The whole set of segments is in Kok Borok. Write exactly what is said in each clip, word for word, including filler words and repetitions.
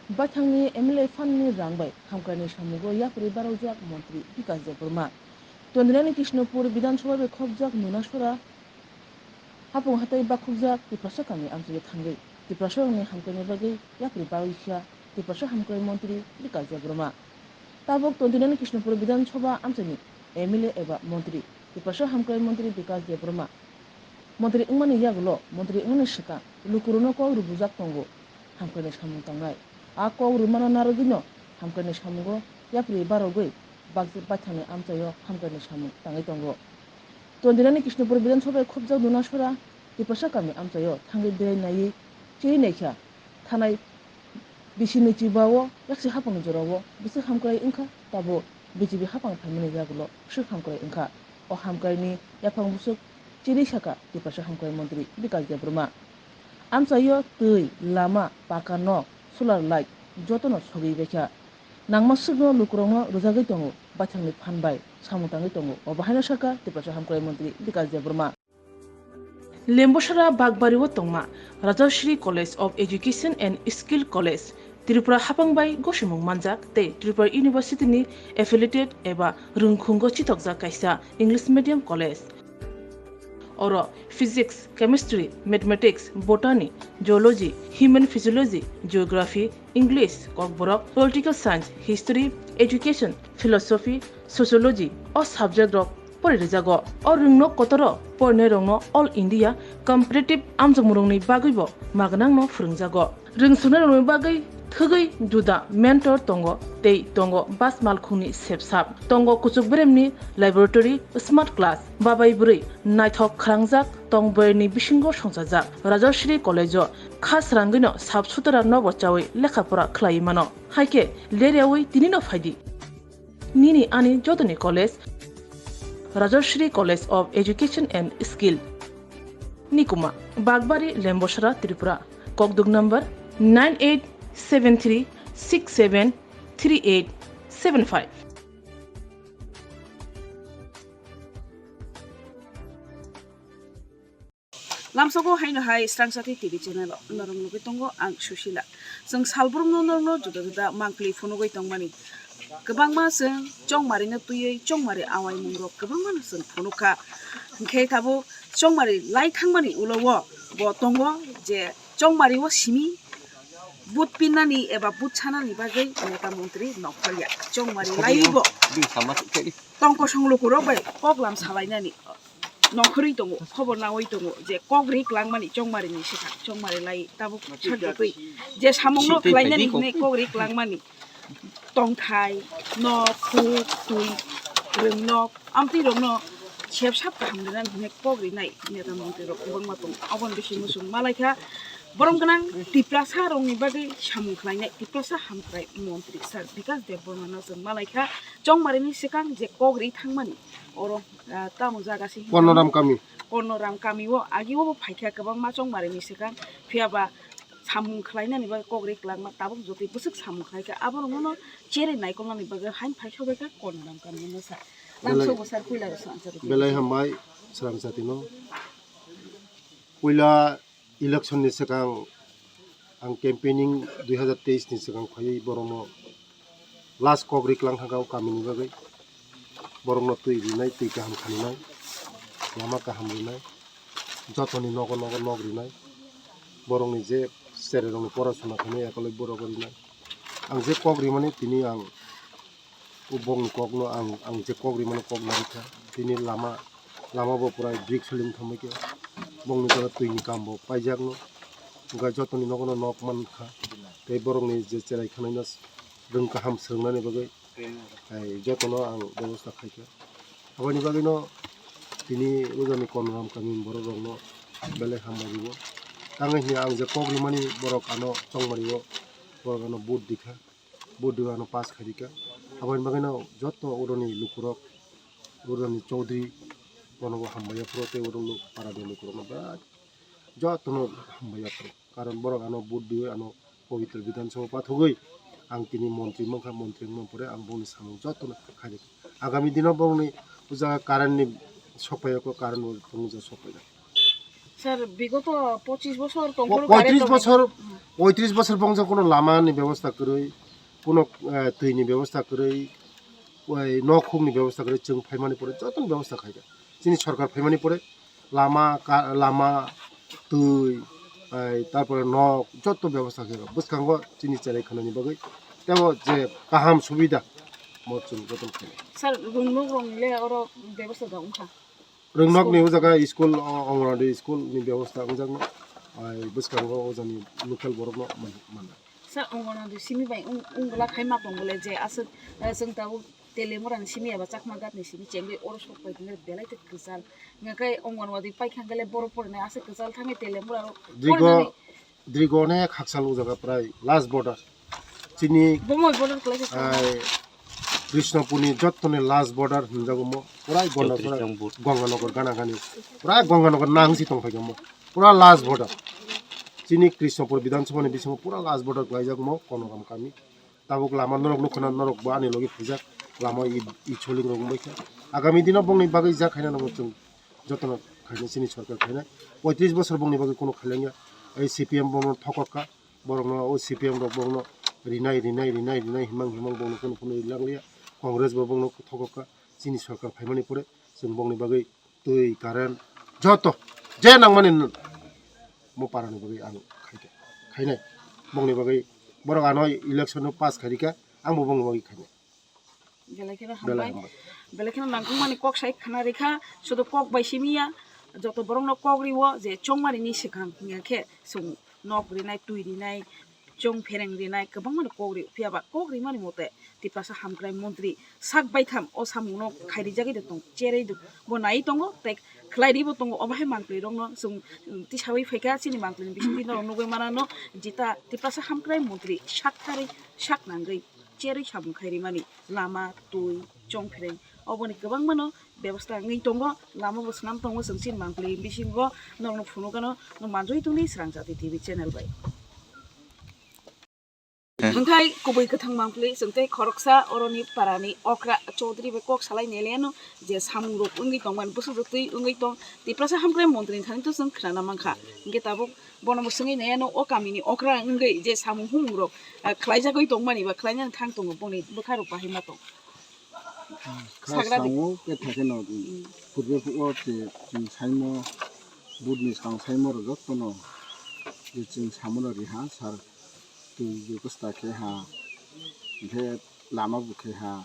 Baithangni M L A fund ni rang bai hamkraini samungo yapri barojak montri Bikas Debbarma. Tondinani Krishnopur Bidhan Sabha bai khopjak Nunasora hapung hatai bakhukjak Tiprasa kami amchaio thangwi Tiprasarokni hamkraini bagwi yapri baroi kha Tiprasa hamkrai montri Bikas Debbarma. Tabuk tondinani Krishnopur Bidhan Sabha amchaini M L A eba montri Tiprasa hamkrai montri Bikas Debbarma. Montri wngmani yagulo, montri wngmani swkang lukurokno kok rwbujak tongo hamkraini samung tangnai. A kok rwmano narwgwino hamkraini samungo yapri barogwi bakjak baithangni amchaio hamkraini samung tangwi tongo. Tondinani Krishnopur Bidhan Sabha khopjak Nunasora Tiprasa kami amchaio thangwi berai naiwi chiri naikha. Thanai bisi ni chibao yaksi hapang jorao bwswk hamkrai wngkha, tabo B J P hapang phaimani yagulo bwswk hamkrai wngkha. O hamkraini yaphang bwswk chiri saka Tiprasa hamkrai montri Bikas Debbarma. Amchaio twi, lama, paka nok, solar light jotono sogwi baikha. Nangma swkno lukurokno rwjagwi tongo, baithangni phan bai samung tangwi tongo. O bahaino saka Tiprasa hamkrai montri Bikas Debbarma. Lembosara Bakbari o tongma Rajashri College of Education and Skill College, Tripura hapang bai gosimung manjak tei Tripura University ni affiliated eba rwngkhungo chitokjak kaisa English medium college. Oro Physics, Chemistry, Mathematics, Botany, Zoology, Human Physiology, Geography, English, Kokborok, Political Science, History, Education, Philosophy, Sociology o subject rok pori rijago. O rwngnok kotoro porinairokno All India competitive amjokmungrokni bagwibo magnangno phwrwngjago. Rwngsuknairokni bagwi thwgwi juda mentor tongo tei tongo bas malkhungni sepsap, tongo kuchuk beremni laboratory, smart class, babai bwrwi naithok khwrangjak tong bwrwini bisingo songchajak. Rajashri College-o kha srangwino sap sutara nogo chawi lekha pora khlaiwi mano. Haikhe leryawi tinino phaidi. Nini ani jotoni college, Rajashri College of Education and Skill. Nikuma, Bakbari, Lembosara, Tripura. Kokduk number nine eight seven three six seven three eight seven five. Lamsoko haino hai Srangsathi T V channel o norok nugwi tongo ang Susila. Chwng salbrumno norokno juda juda mangpli phunugwi tongmani. Kwbangma chwng chongmarino twiwi chongmari awaimungrok kwbangmano chwng phunukha. Hinkhe tabuk chongmari lai thangmani ulo o bo tongo je chongmario simi vote pinnani eba vote sanani bagwi neta montri nongkhorya. Chongmari laiwi bo tongkosong lukurok bai koklam salainani nongkhorwi tongo, khobor nawi tongo je kok ri klangmani chongmarini swkang, chongmari lai tabuk sakjakwi je samungno khlainani hwnwi kok ri klangmani tongthai, nok, huk, twi, rwngnok, amtwirokno sepsap kaham rwnani hwnwi kok rinai neta montrirok kwbangma tongo. Aboni bisingtwi chwng malaikha borom gwnang Tiprasarokni bagwi samung khlainai Tiprasa hamkrai montri Sir Bikas Debbarmano chwng malaikha chongmarini swkang je kok ri thangmani. Oro, ah, tamo jaga se Kornoram kami. Kornoram kami o agi o bo phaikha kwbangma chongmari ni swkang, phiya ba samung khlainani bagwi kok ri kwlangma tabuk jotoi bwswk samung khlaikha, abo rokno no cherwi naikolnani bagwi hain phai sobaikha Kornoram kami o sa. Belai, lamsok bo sir puila rw sa answer rw belai hambai Srangsathi no. Puila election ni swkang ang campaigning dui hazar teis ni swkang phaiwi borokno last kok ri klang thangkha o kamini bagwi. Borokno twi rinai, twi kaham khaninai, lama kaham rinai, jotoni nogo nogo nok rinai, borokni je cherai rokni pora suna khainai ekoloi borok rinai. Ang je kok rimani tini ang O bongni kokno ang, ang je kok rimano kok narikha. Tini lama, lama bo pura brick soling thangbaikha. Bongni jaga twini kam bo paijakno. Wngkha jotoni nogono nok mankha. Tei borokni je cherai khanaino rwng kaham swrwngnani bagwi, hai jotono ang bebosta khaikha. Aboni bagwino tini ujani Kornoram kamini borok rokno belai hambai rwo. Tangwi hiya ang je kok rimani borok ano chongmari o, borok ano vote dikha. Vote diwi ano pass khairikha. Aboni bagwino joto oroni lukurok, oroni Chaudhary bono bo hambai yaphuru tei oro parani lukurokno birat jotono hambai yaphuru. Karon borok ano vote diwi ano Pabitra Bidhan Sabha pathogwi ang tini montri mankha, montri wngmani pore ang bongni samung jotono khairikha. Agami dino bongni o jaga current ni sokpaiya kho, current bo tongmung ja sokpaiya. Sir, bigoto pochis bosor tong phuru current tong. Poitris bosor, poitris bosor bongsa kono lama ni bebosta kwrwi, kono, eh, twi ni bebosta kwrwi, oi, nok huk ni bebosta kwrwi, chwng phaimani pore joto ni bebosta khaikha. Chini sorkar phaimani pore lama, ka-, lama, twi, oi, tarpore nok joto bebosta khaikha. Bwskango chini cherai khwnani bagwi teibo je kaham subida mo chwng joto khainai. Sir, rwngnok rwngle oro bebosta da wngkha? Rwngnokni o jaga school, o, Anganwadi school ni bebosta wngjakno, ai, bwskango o jani local borokno man-, manna. Sir, Anganwadi simi bai wng-, wngla khai ma tong bole je aswk, eh, chwng tabuk Telemurani simi eba Chakma gatni simi chengwi oro sok pai tongkhe belai khe kwchal. Hingkhe Anganwadi paikha hingkhe le borok porinai aswk kwchal thangwi Telemura o Drigo, porinani drigo onek hakchal o jaga prai last border. Chini, bumui border kwlai khe ai, Krishnapurni jottoni last border hinjago mo. Purai Ganga-, Chowdhury Chongpur. Ganganagar gana gani. Purai Ganganagar nang si tong phaikha mo. Pura last border. Chini Krishnapur Bidhan Sabha ni bisingo pura last border kwlaijak mo Konoram kami. Tabuk lama norok nukho na, norok bo ani logi phaijak. Lama i, i choling rok wngbaikha. Agami dino bongni bagwi jak khaina nango chwng jotono khaina chini sorkar khaina. Poitris bosor bongni bagwi kunu khailangya. Ei C P M bongno thokok kha. Borokno o C P M rok bongno rinai, rinai, rinai, rinai, himang, himang bongno kunu, kunu rilanglia. Congress bo bongno thokok kha. Chini sorkar phaimani pore chwng bongni bagwi twi, current, joto je nangmani n-, mo parani bagwi ang khaikha, khainai. Bongni bagwi borok ano election no pass khairikha, ang bo bongni bagwi khainai. Belai kheno belai hambai. Hambai. Belai kheno nangkukmani kok sai khna rikha, sudu kok bai simi ya, joto borokno kok riwo je chongmani ni swkang hingya khe chwng nok rinai, twi rinai, chwng phereng rinai, kwbangmano kok ri, phiya ba kok rimani mote Tiprasa hamkrai montri sak baitham o samungno khairijagwi de tong, cherwi de bo nai tongo, tei khlai ribo tongo, obo hai mangtwi rokno chwng, mm, tisawi phaikha, chini mangtwini bisingtwi norok nugwi manano, jeta Tiprasa hamkrai montri sak tharwi sak nangwi cherwi samung khai rimani lama, twi, chwng phereng oboni kwbangmano bebosta wngwi tongo, lama bo swnam tongo, chwng chini mangpili bisingo norokno phunukgano, no manjui tongdi Srang Jati T V channel bai. Hwnkhe kubui kwthang mangpili chwng tei khoroksa oroni parani okra Chaudhary bai kok salai neliano je samung rok wngwi tongmani bwswk twi wngwi tong Tiprasa hamkrai montri ni thani to chwng khwnana mankha, hwnkhe tabuk bono bo swngwi neliano o kamini okra wngwi je samung humung rok, ah, khlaijagwi tongmani ba khlainani thang tongo boni bwkha rok bahai ma tong. Kha sagra di. Sango khe thakhe no, mm, purbe phuo che chwng saimo, budni sang saimo rok jotono je chwng samono riha sar twi bebosta khe ha, hwnkhe lama bo khe ha,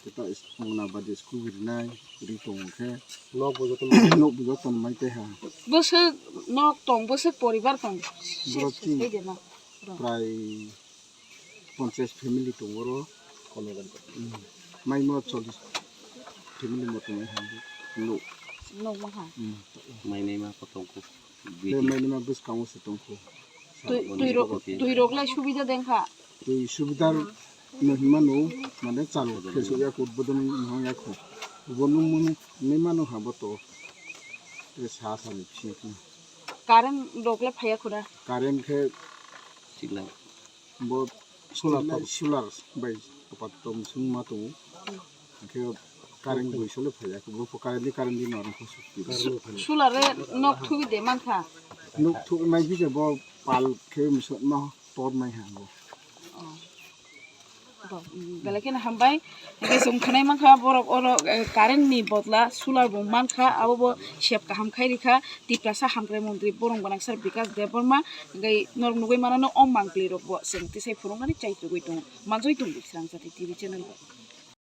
khe to is-, Anganwadi school bo rinai ri tongo khe. Nok bo jotono, nok bo jotono mai tei ha. Bwswk nok tong, bwswk poribar tong, borok se, se, chini se de ma. Prai ponchas family tongo oro. Kono gari. Hmm. Maimo chollish family moto mai ha. No. No ma ha. Hmm. Mainai ma ko tongkho. Tei mainai ma bwskango se tongkho. Twi, twi rok, twi rok lai subida deng kha. Twi subida no hima no mane chalu khe so ya ko bodon no ya ko. Bo no mun ni mano ha bo to. Te sa sa ni phi. Current rok le phaya khuna. Current khe. Signal. Bo solar, solar bai apato swngma tongo. Hwnkhe current bai sole phaiya, bo current ni, current ni norok khe sukti. Solar re nok thugwi de mankha. Nok thuknai bise bo pal khe misokma tor mai ha bo. Oh. Bo, mm, belai kheno hambai. Hwnkhe chwng khwnai mankha borok oro, eh, current ni bodla solar bo mankha, abo bo sep kaham khai rikha. Tiprasa hamkrai montri borong gwnang sir Bikas Debbarma, hwnkhe norok nugwi manano o mangpli rok bo chwng tisai phunuknani chai tugwi tongo. Manjui tongdi Srang Jati T V channel bai.